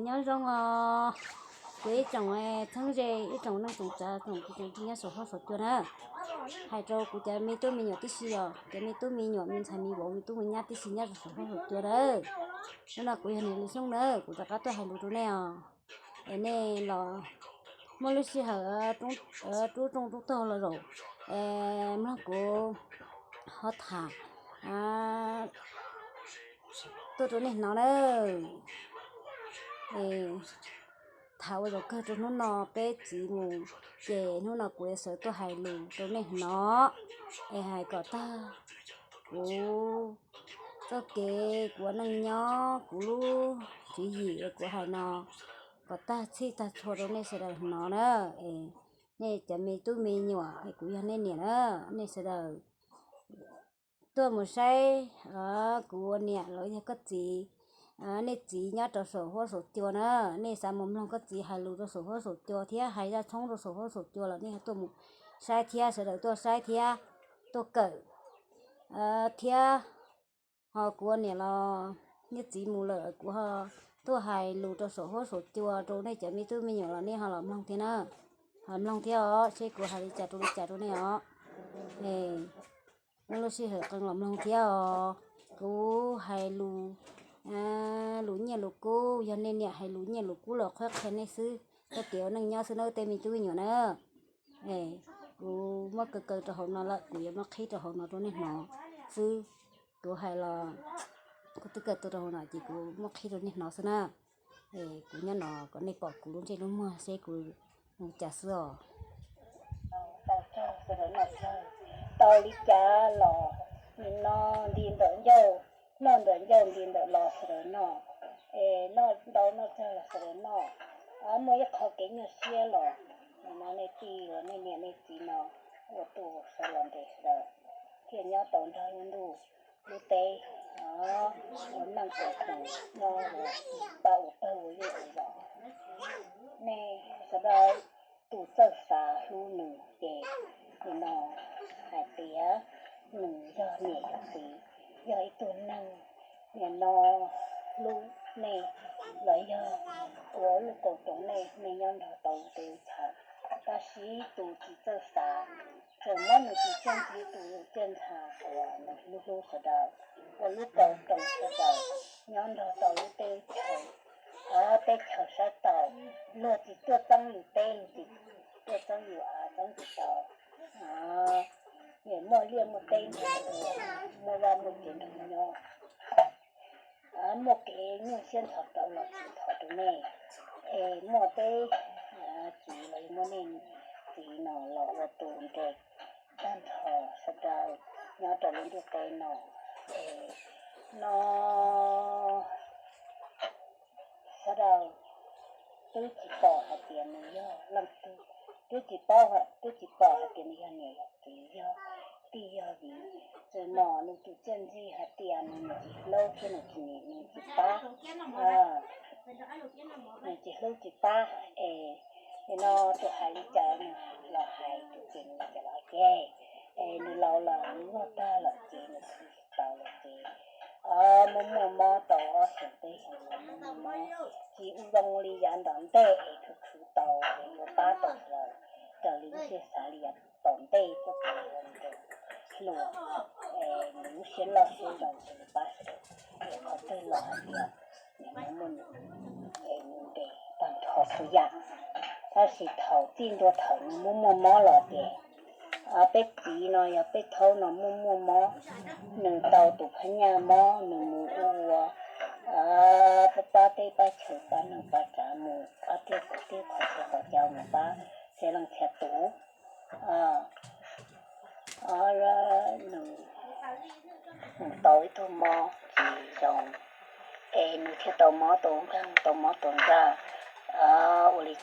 Nyob zoo os, kuv ib tsoom txheeb ze, ib tsoom neej tsoom tsav, tsoom kwv tsoom tij nyob saum huab saum cua na. Hais rau kuv cov me tub me nyuam tib si os, cov me tub me nyuam me ntxhais me vauv me tub me nyab tib si nyob rau saum huab saum cua na. Hnub no kuv yog niam Lis Xyooj na, kuv rov qab tuaj hais lus rau nej os. Es nej los muaj lub sij hawm rub rooj rub tog los zaum, mloog kuv ho tham tuaj rau nej hnov na. Tham ua zaum kawg rau hnub no peb txiv mus, ces hnub no kuv yuav sawv tuaj hais lus rau nej hnov. Es hais kom tag kuv txoj kev, kuv ua neej nyob, kuv lub tswv yim es kuv hais no kom tag txhij tag txhua rau nej sawv daws hnov na. Es nej cov me tub me nyuam es kuv yog nej niam na, nej sawv daws tuaj mus saib kuv ua niam los yog koj txiv, nej txiv nyob rau saum huab saum cua na. Nej xav mus mloog koj txiv hais lus rau saum huab saum cua thiab hais zaj tshoob rau saum huab saum cua los nej tuaj mus saib thiab, sawv daws tuaj saib thiab, tuaj kawm thiab. Ho kuv ua niam los nej txiv mus lawm, kuv ho tuaj hais lus rau saum huab saum cua rau nej cov me tub me nyuam los nej ho los mloog thiab na. Ho mloog thiab os, seb kuv hais li cas rau li cas rau nej os. Muaj lub sij hawm qee los mloog thiab os. Kuv hais lus, lus nyiaj lus kub, yog nej niam hais lus nyiaj lus kub los qhuab qhia nej xwb, txoj kev ua neej nyob xwb na tej me tub me nyuam na. Kuv muab kaw kaw rau hauv no lawm, kuv yuav muab qhib rau hauv no rau nej hnov xwb. Kuv hais los kuv twb kaw tuaj rau hauv no ces kuv muab qhib rau nej hnov xwb na. Kuv nyob no kom nej pom kuv lub ntsej lub muag seb kuv mus cas xwb os. Tau li cas los nim no nti ntawm ncauj, noj ntawm ncauj nti ntawm los sawv daws noj, es noj ntau noj tsawg los sawv daws noj. Muaj ib qho kev nyuaj siab los nim no nej tij los nej niam nej txiv no ua tus sawv los ntes sawv daws thiaj nyob tau nrog lub ntuj lub teb, ua neej ua tsav nyob ua pab ua pawg ua yus ua zos. Nej sawv daws tus txawj xav hlub nws ces nim no hais tias nws yog niam yog txiv, yog ib tug neeg nim no hlub nej los yog ua lub kaus toom nej, nej nyob nrog tau tej lub chaw. Tab sis tus tsis txawj xav, tseem muab nws tus txiaj ntsig tus txiaj ntsha uas nws hlub hlub sawv daws ua lub kaus toom sawv daws nyob nrog tau lub teb chaws, teb chaws saib taus. Luag tsis tuaj txeeb yus teb, luag tsis tuaj txeeb yus av txeeb tsis tau. Muaj liaj muaj teb nrog, muaj vaj muaj tsev nrog nyob. Muaj kev nyuaj siab ntxhov rau los tsis ntxhov rau nej, es muaj peb txiv los muaj nej txiv no los ua tus ntes tag nrho sawv daws nyob rau lub ntiaj teb no. Es no sawv daws twb tsis pom hais tias nws yog leej twg, twb tsis paub, twb tsis pom hais tias nws yog niam yog txiv, yog tij yog viv. Txawm nom nws tus txiaj ntsig hais tias nws tsis hlub thiab nws tsis nim nws tsis pab, nws tsis hlub tsis pab, es nim no tus hais li cas nws los hais, tus ces nws li cas los ces, es nws laus los nws luag tag lawm ces nws khwv tsis tau lawm ces muaj muaj mob tau ob xyoos peb xyoos los muaj muaj mob, tsis ua zoo li yav ntom ntej es khwv khwv tau es yuav pab tau lawm. Raws li lub siab xav li yav tom ntej txoj kev hluas, es nws lub siab loj siab zoo ces nws pab sawv daws. Es qhov twg los hais tias nws muaj nws, es nws ntes tag nrho txhua yam. Tab sis thaum txij ntua thaum nws muaj muaj mob los ces peb txiv no yog peb thaub no muaj muaj mob, nws tau tus phab nyaj mob nws mus ua pab pab teb pab chaw pab neeg pab tsav mus pab tiag pab tiag qhov txhia qhov chaw mus pab txhia leej txhia tus. Nws tau ib tug mob tsis zoo, es nws thiaj tau mob tau nkeeg tau mob tau nkeeg, ua li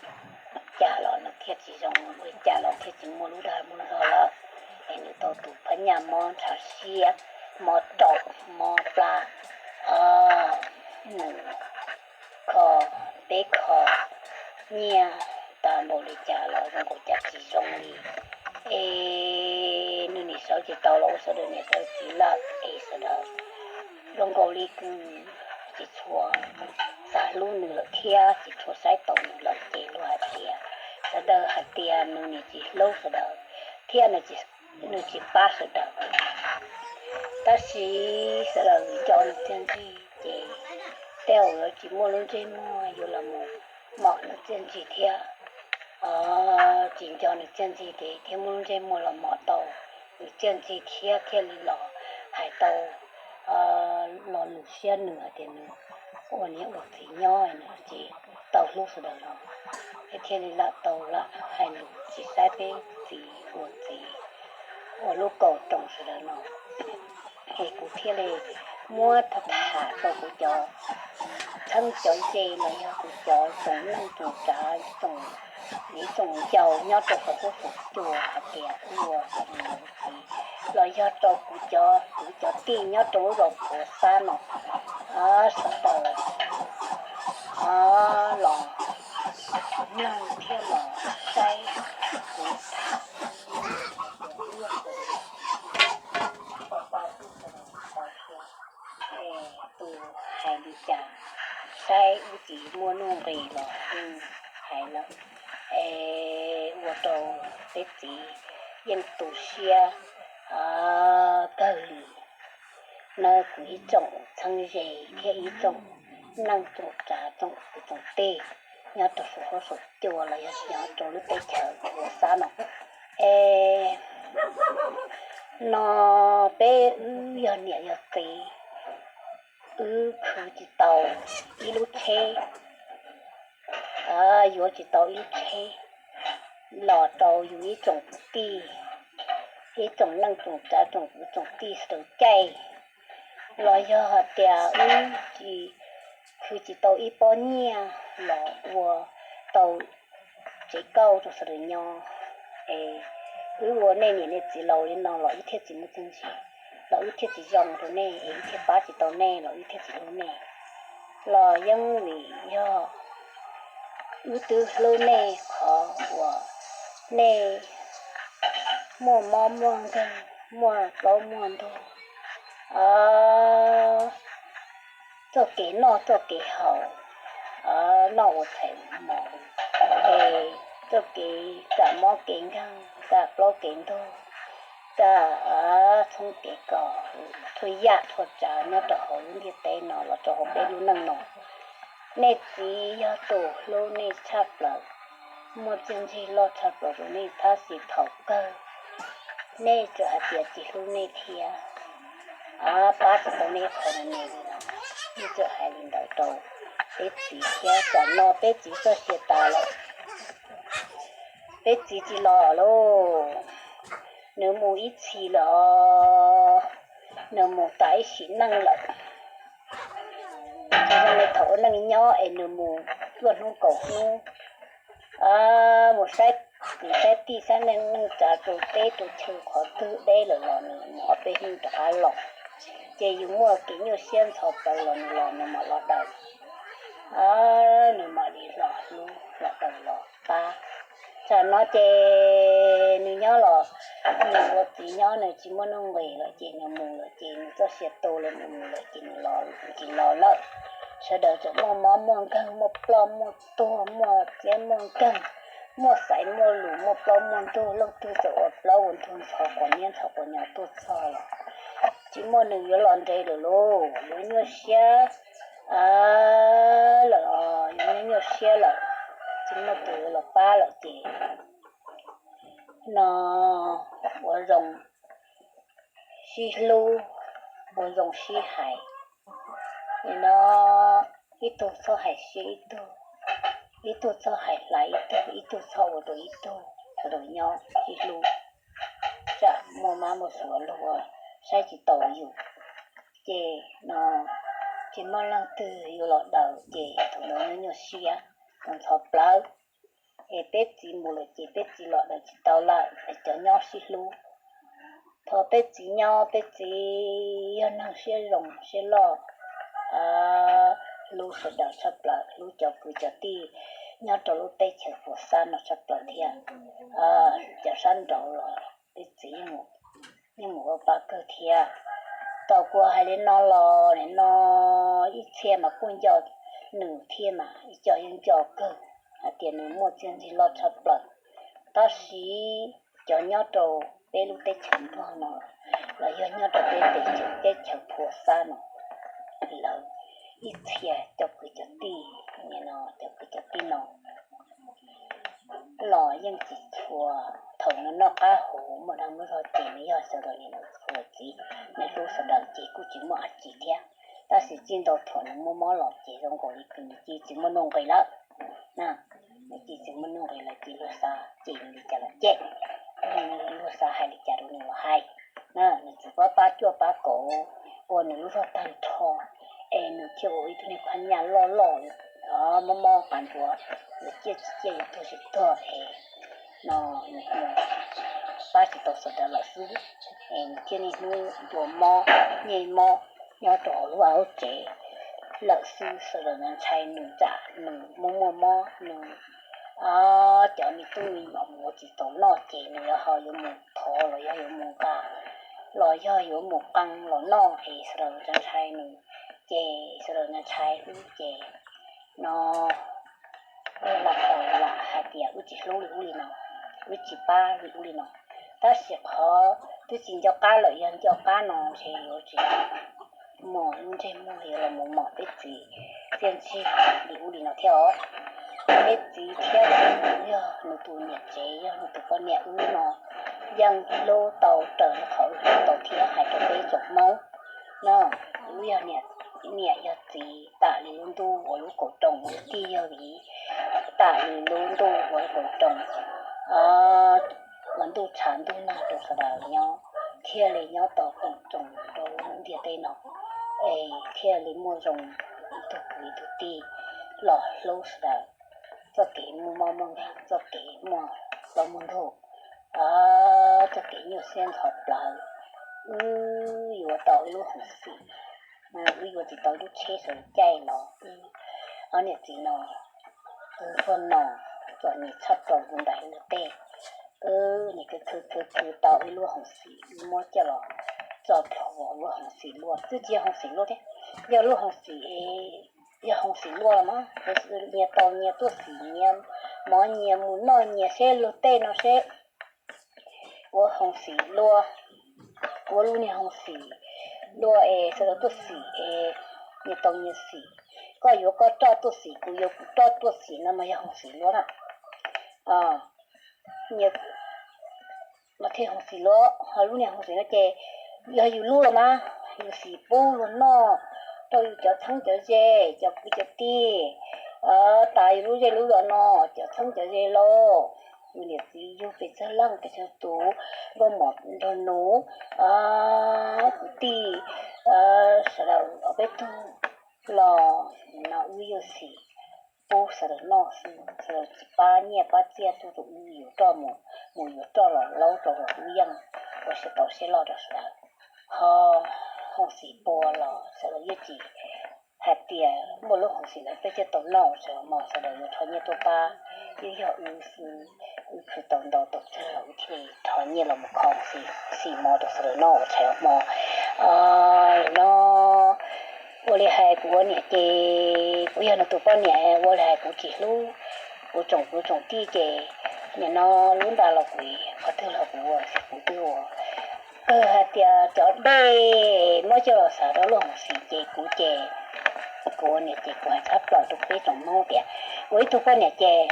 cas los nws thiaj tsis zoo, ua li cas los thiaj tsis muaj lub dag muaj zog lawm. Es nws tau tus phab nyaj mob ntshav siab, mob raum, mob plab, nws kho, peb kho nyiaj tag npaum li cas los zoo nkaus cas tsis zoo li. Es nws nim sawv tsis tau los ua sawv daws niam sawv daws txiv lawm es sawv daws zoo nkaus li kws tsis tshua hlub nws lawm thiab tsis tshua saib taus nws lawm ces luag hais tias, sawv daws hais tias nws niam tsis hlub sawv daws thiab nws tsis pab sawv daws. Tab sis sawv daws nco nws txiaj ntsig ces tej zaum yuav tsis muaj lub ntsej muag yuav los mus mom nws txiaj ntsig thiab. Tsis nco nws txiaj ntsig ces thiaj muaj lub ntsej muag los mom tau nws txiaj ntsig thiab thiaj li los hais tau lo lus siab nws hais tias nws ua niam ua txiv nyob nws tsis tau hlub sawv daws no, es thiaj li lam tau lam hais lus tsis saib peb txiv ua txiv ua lub kaum roos sawv daws no. Es kuv thiaj li muab tham tham rau kuv cov txheeb cov ze los yog kuv cov tsoom neej tsoom tsav, ib tsoom ncaus nyob rau saum huab saum cua hais tias ua txiv los yog rau kuv cov kwv cov tij nyob rau lub zos Puav Xab no sawv daws los mloog thiab los saib kuv tham tus hais li cas, saib wb tsis muaj nuj nqis los yeej hais lawm, es ua rau peb txiv yeej tu siab kawg li. Nawb kuv ib tsoom txheeb ze thiab ib tsoom neej tsoom tsav tsoom kwv tsoom tij nyob rau saum huab saum cua los yog nyob rau lub teb chaws Puav Xab no, es no peb wb yog niam yog txiv, wb khwv tsis tau ib lub tsheb, yuav tsis tau ib lub tsheb los rau yus ib tsoom kwv tij, ib tsoom neej tsoom tsav tsoom kwv tsoom tij sawv daws caij, los yog hais tias wb tsis, khwv tsis tau ib pob nyiaj los ua tau tsev kauj rau sawv daws nyob, es wb ua nej niam nej txiv laus li no los wb thiaj tsis muaj txiaj ntsig, los wb thiaj tsis zoo rau nej, es wb thiaj pab tsis tau nej los wb thiaj tsis hlub nej. Los yeej vim yog wb twb hlub nej qhov uas nej muaj mob muaj nkeeg, muaj plaub muaj ntug, txoj kev noj txoj kev haus, noj ua tshais mov, es txoj kev kam mob kev nkeeg, kam plaub kev ntug, kam txhob kev kos, thua yam thua tsav nyob rau hauv lub ntiaj teb no los rau hauv peb lub neej no. Nej txiv yog tus hlub nej tshaj plaws, muaj txiaj ntsig loj tshaj plaws rau nej, tab sis thaum kawg nej txawm hais tias tsis hlub nej thiab, pab tsis tau nej qhov me me li no. Nej txawm hais li ntawd rau peb txiv thiab, tam no peb txiv txoj sia tas lawm, peb txiv tsis los lawm, nws mus ib txhis lawm, nws mus tas ib sim neej lawm. Tsis zoo li thaum ua neej nyob es nws mus cuaj hnub kaum hnub, mus saib kwv saib tij saib neej tsa rau teb rau chaw qhov twg deb lawm los nws mus ob peb hnub rov qab los. Ces yus muaj kev nyuaj siab ntxhov plaws los nws los nws mam los daws, nws mam li los hlub los daws los pab. Tsam no ces nws nyob los, nws ua txiv nyob nws tsis muaj nuj nqis lawm ces nws mus lawm ces nws txoj sia tu lawm, nws mus lawm ces nws tsis los lawm. Sawv daws tseem muaj mob muaj nkeeg, muaj ploj muaj tuag, muaj txiab muaj nkeeg, muaj xaiv muaj lus, muaj plaub muaj ntug, leej twg txawm ua plaub ua ntug ntxhov quas niab ntxhov quas nyo tuaj txog los tsis muaj nws yuav los nres lawm lauj, yuav nyuaj siab lawm, yuav nyuaj siab lawm, tsis muaj tus yuav los pab lawm ces no ua zoo sib hlub, ua zoo sib hais. Nim no ib tug txhob hais siab ib tug, ib tug txhob hais hlais ib tug, ib tug txhob ua rau ib tug, sawv daws nyob sib hlub. Tsam muaj mab muaj suav luag saib tsis taus yus, ces no tsis muaj leej twg yuav los daws ces thaum ntawd nyuaj nyuaj siab, ntxhov plawv. Es peb txiv mus lawm ces peb txiv los daws tsis tau lawm, es cov nyob sib hlub. Thaum peb txiv nyob peb txiv yog neeg siab zoo siab loj, hlub sawv daws tshaj plaws, hlub cov kwv cov tij nyob rau lub teb chaws Puas Xab no tshaj plaws thiab. Cov sab nraud los peb txiv yeej mus ua pab kawg thiab. Thaum kuv hais li no los nim no ib txhia mas kuj nco nws thiab mas ib co yeej nco kawg hais tias nws muaj txiaj ntsig loj tshaj plaws. Tab sis cov nyob rau peb lub teb chaws Nplog no los yog nyob rau peb teb chaws Phua Xab no, lawv ib txhia cov kwv cov tij, cov kwv cov tij no los yeej tsis txhua. Thaum nws noj qab hauv muaj dag muaj zog ces nws yog sawv daws niam txiv, nws hlub sawv daws ces kuj tsis muaj dab tsi thiab. Tab sis txij nkaus thaum nws muaj mob los ces zoo nkaus li nws cia li tsis muaj nuj nqis lawm. Nws cia li tsis muaj nuj nqis lawm ces luag xav cem nws li cas los cem, luag xav hais li cas rau nws los hais. Nws txawm pab pab cuaj pab kaum ua nws lub zog tag nrho, es nws thiaj ua ib tug niag phab nyaj loj loj, mob mob qas ntsuav, nws ciaj tsis ciaj yuav tuag tsis tuag es no nws pab tsis tau sawv daws lawm xwb. Es nws thiaj niaj hnub ntuas mob nyiaj mob nyob rau hauv lub vaj lub tsev lawm xwb. Sawv daws ntshai ntshai nws tsam nws muaj muaj mob nws cov me tub me nyuam mus ua tsis tau noj ces nws yuav ho yuav mus thov los yog yuav mus nqa los yog yuav mus qee los noj es sawv daws ntshai ntshai nws. Ces sawv daws ntshai ntshai xwb ces no lam tau lam hais tias wb tsis hlub li ub li no, wb tsis pab li ub li no. Tab sis qhov twb tsis nco qab lawm, yog nco qab no ntshe yuav tsis muaj lub ntsej muag yuav los mus mom peb txiv txiaj ntsig li ub li no thiab os. Peb txiv thiab yog nws tus niam tsev, yog nws tus poj niam wb no yeej hlub tau raws li qhov wb hlub tau thiab hais rau peb tsoom Hmoob no. Wb yog niam yog txiv tam li lub ntuj ua lub kaum rooj, wb tij yog viv tam li lub ntuj ua lub kaum rooj, ua ntuj tshav ntuj nag rau sawv daws nyob, thiaj li nyob tau koom tsoom rau lub ntiaj teb no, es thiaj li muaj zoo ib tug kwv ib tug tij los hlub sawv daws. Txoj kev muaj mob muaj nkeeg, txoj kev muaj plaub muaj ntug, txoj kev nyuaj siab ntxhov plawv, wb yuav tau ib lub hoov xim, wb yuav tsis tau ib lub tsheb sawv caij los wb ob niam txiv no, wb tuag no, txom nyem tshaj plaws tus ntais ntawd tej. Wb niam khwv khwv khwv khwv tau ib lub hoov xim, wb muab coj los tso plhuav lub hoov xim luaj, twb tsis yog hoov xim luaj thiab, yog lub hoov xim, yog hoov xim luaj los mas nyias tau nyias tuaj xim, nyias mov nyias mus noj nyias seb luag tej no seb ua hoov xim luaj, ua lub niag hoov xim luaj es sawv daws tuaj xim es nyias tau nyias xim, koj yuav koj roj tuaj xim, kuv yuav kuv roj tuaj xim no mas yog hoov xim luaj na. Mas thiaj hoov xim luaj, ho lub niag hoov xim no ces yog yus lub los mas yus xim pub luag noj, rau yus cov txheeb cov ze, cov kwv cov tij, tas yus lub zej lub zos no, cov txheeb cov ze lauj, yus niam txiv yug pes tsawg leej pes tsawg tus, nkauj mom nraug nus, kwv tij, sawv daws ob peb tug los no wb yuav xim pub sawv daws noj xwb, sawv daws tsis pab nyiaj pab txiaj tuaj rau wb, yuav roj mus, mus yuav roj los laub rau los wb yeej ua siab tau siab loj rau sawv daws. Ho hoov xim pua los sawv daws yeej tsis hais tias muaj lub hoov xim lawm peb thiaj tau noj ua tshais ua hmo, sawv daws yuav rho nyiaj tuaj pab, yeej yog wb xwb, wb khwv tau ntau tau tsawg los wb thiaj li rho nyiaj los mus kho xim mov rau sawv daws noj ua tshais ua hmo. No ua li hais kuv ua niam ces kuv yog nws tus poj niam, ua li hais kuv tsis hlub kuv tsoom kwv tsoom tij ces nim no lub nta los kuv, qhov twg los kuv ua, kuv twb ua. Kawg hais tias cov dej muab coj los xav rau lub hoov xim ces kuv ces, kuv ua niam ces kuv hais tshab plaws rau peb tsoom Hmoob tias ua ib tug poj niam ces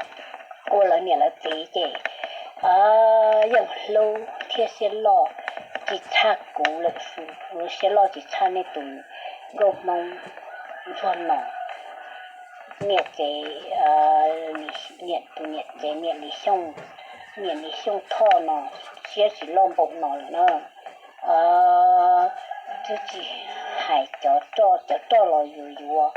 ua lawv niam lawv txiv ces yeej hlub thiab siab loj tsis tshaj kuv lawm xwb, kuv siab loj tsis tshaj nej tus nkauj Hmoob ntsuag no. Niam tsev, niam tus niam tsev niam Lis Xyooj, niam Lis Xyooj Thoj no siab tsis loj npaum no lawm na. Twb tsis hais cov roj, cov roj los yus yuav,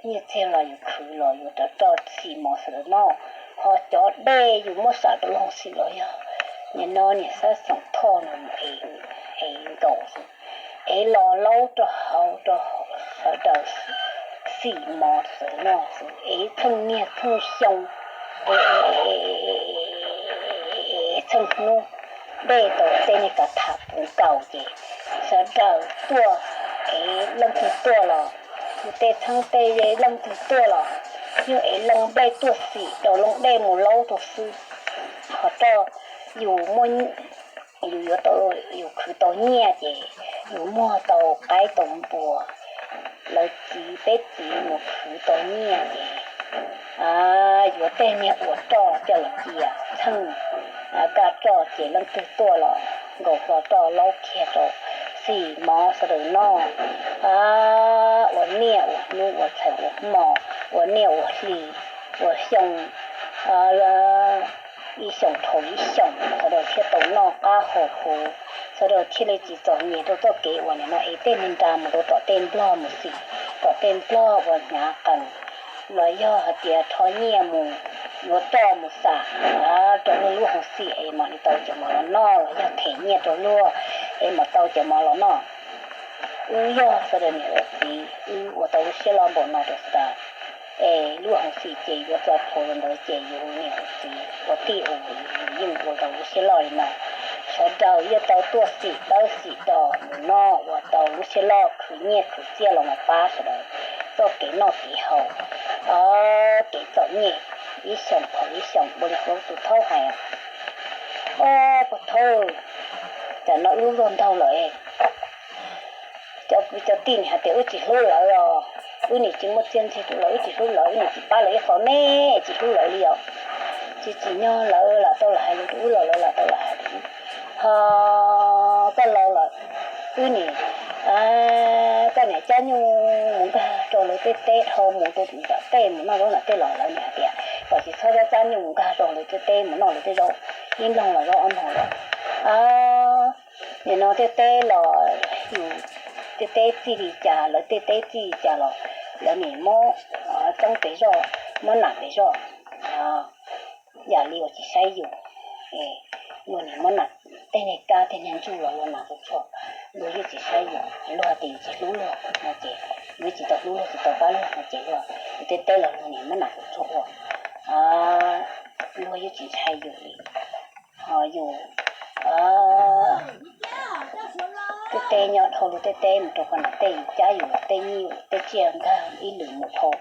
nyiaj txiag los yus khwv los yuav cov roj xim mov sawv daws noj, ho cov dej yus muab sam rau lub hoov xim los yog nim no niam Xab Xyooj Thoj no mus ev nkaus xwb, ev los laub rau hauv rau sawv daws xim mov sawv daws noj xwb, ev txheej niag txheej xyoo, ev txheej hnub, dej tau tej niag kav tham puv nkaus ces sawv daws tuaj, ev leej twg tuaj los yus tej txheeb tej ze leej twg tuaj los yeej ev loo nplej tuaj xim rau loo dej mus laub rau xwb. Qhov roj yus muaj, yus yuav tau, yus khwv tau nyiaj ces yus muag tau qaib tau npua, lawv txiv peb txiv mus khwv tau nyiaj ces yuav tej niag ua roj coj los cia txheej, kaj roj ces leej twg tuaj los nkaus hlo roj laub kiag rau xim mov sawv daws noj, ua niaj ua hnub ua txhais ua hmo, ua niaj ua hli, ua xyoo, ib xyoos dhau ib xyoos sawv daws thiaj tau noj qab haus huv, sawv daws thiaj li tsis txom nyem rau txoj kev uas nim no es tej neeg nra mus rau tom tej nplog mus xim, tom tej nplog ua hnyav qees los yog hais tias rho nyiaj mus yuav roj mus xam rau luag lub hauv xim es mam li tau cov mov los noj los yog them nyiaj rau luag es mam tau cov mov los noj. Wb yog sawv daws niam sawv daws txiv, wb ua tau lub siab loj npaum no rau sawv daws, es lub hauv xim ces yuav txo plhuav rau ntawd ces yus niam yus txiv ua tij ua yeej ua tau lub siab loj li no. Sawv daws yeej tau tuaj xim dawb xim do mus noj ua tau lub siab loj khwv nyiaj khwv txiaj los mus pab sawv daws txoj kev noj kev haus, kev txom nyem, ib xyoos phaum ib xyoos. Ua li tus thaub hais, o, tus thaub, tam no wb lub zog ntaug lawm, cov kwv cov tij nim hais tias wb tsis hlub lawv os, wb nim tsis muaj txiaj ntsig rau lawv, wb tsis hlub lawv, wb nim tsis pab lawv ib qho me, tsis hlub lawv li os. Tsis tsim nyog lawv lam tau lam hais lus rau wb los lawv lam tau lam hais rau wb. Ho koj laus lawm, wb nim, koj niam cab nyuj mus nkag rau lawv tej teb, dhau mus rau nram tej mus noj zaub nram tej los lawv nim hais tias kom tsis txhob cab cab nyuj mus nkag rau lawv tej teb mus noj lawv tej zaub, ib nploog los zaub ob nploog los. Nim no tej teb los yus tej teb txij li cas lawv tej teb txij li cas los lawv nim muab txeeb pes zoj, muab nam pes zoj, yam li uas tsis saib yus. Luag nim muab nam, tej niag kab tej niag ntsuj los luag nam txhua txhua, luag yeej tsis saib yus. Luag tias yus tsis hlub luag no ces, yus tsis tau hlub luag tsis tau pab luag no ces luag, yus tej teb los luag nim muab nam txhua txhua ua, luag yeej tsis ntshai yus li. Ho yus tej teb nyob dhau luag tej teb mus rau qhov nram tej, yus cab yus tej nyuj tej tsiaj nkag ib lwm mus dhau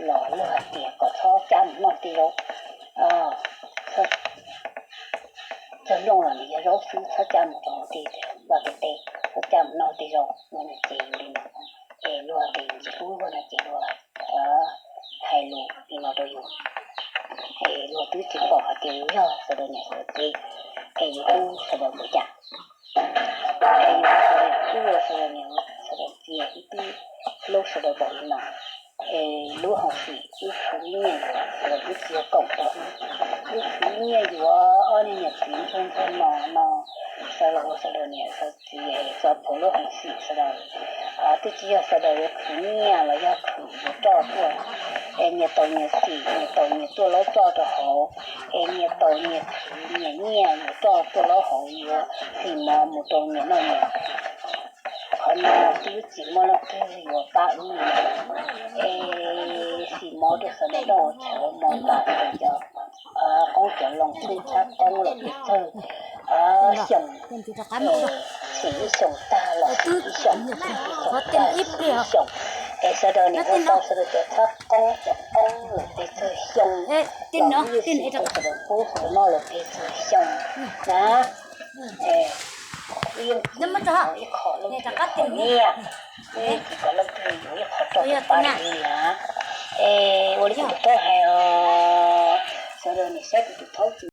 los luag hais tias kom txhob cab mus noj tej zaub. Cog nplooj los nws yog zaub xwb, txhob cab mus rau tej vaj tej teb, txhob cab mus noj tej zaub no ces yus li no. Es luag tias yus tsis hlub luag no ces luag hais lus li no rau yus. Es luag twb tsis pom hais tias yus yog sawv daws niam sawv daws txiv, es yus hlub sawv daws npaum cas. Es yus sawv daws hlub sawv daws niam sawv daws txiv, yus twb hlub sawv daws npaum li no. Es lub hauv xim wb khwv nyiaj yuav, sawv daws twb tsis yog koom rau wb, wb khwv nyiaj yuav ob niag niam txiv ntxhua ntxhua no no, sawv daws ua sawv daws niam sawv daws txiv, txo plhuav lub hauv xim sawv daws. Twb tsis yog sawv daws yuav khwv nyiaj los yog khwv yuav roj tuaj, es nyias tau nyias xim, nyias tau nyias tuaj laub roj rau hauv, es nyias tau nyias khwv nyias nyiaj yuav roj tuaj laub hauv yuav xim mov mus rau nyias noj nyias. Qhov no twb tsis muaj leej twg yuav pab wb li. Es xim mov rau sawv daws noj ua tshais ua hmo tas, cov qoob cov loo txhab qoob lawm pes tsawg xyoo, xim ib xyoos tag los xim ib xyoos, ib xyoos tag xim ib xyoos. Es sawv daws niam ua tau sawv daws cov txhab qoob cov qoob lawm pes tsawg xyoo, los wb yeej tsis tau sawv daws pub sawv daws noj lawm pes tsawg xyoo na. Wb yeej tsis ib qho leej twg yuav nyiaj, wb yeej tsis kom leej twg yuav ib qho roj tus pab li na. Es ua li kuv tus thaub hais os, sawv daws niam saib kuv tus thaub tsis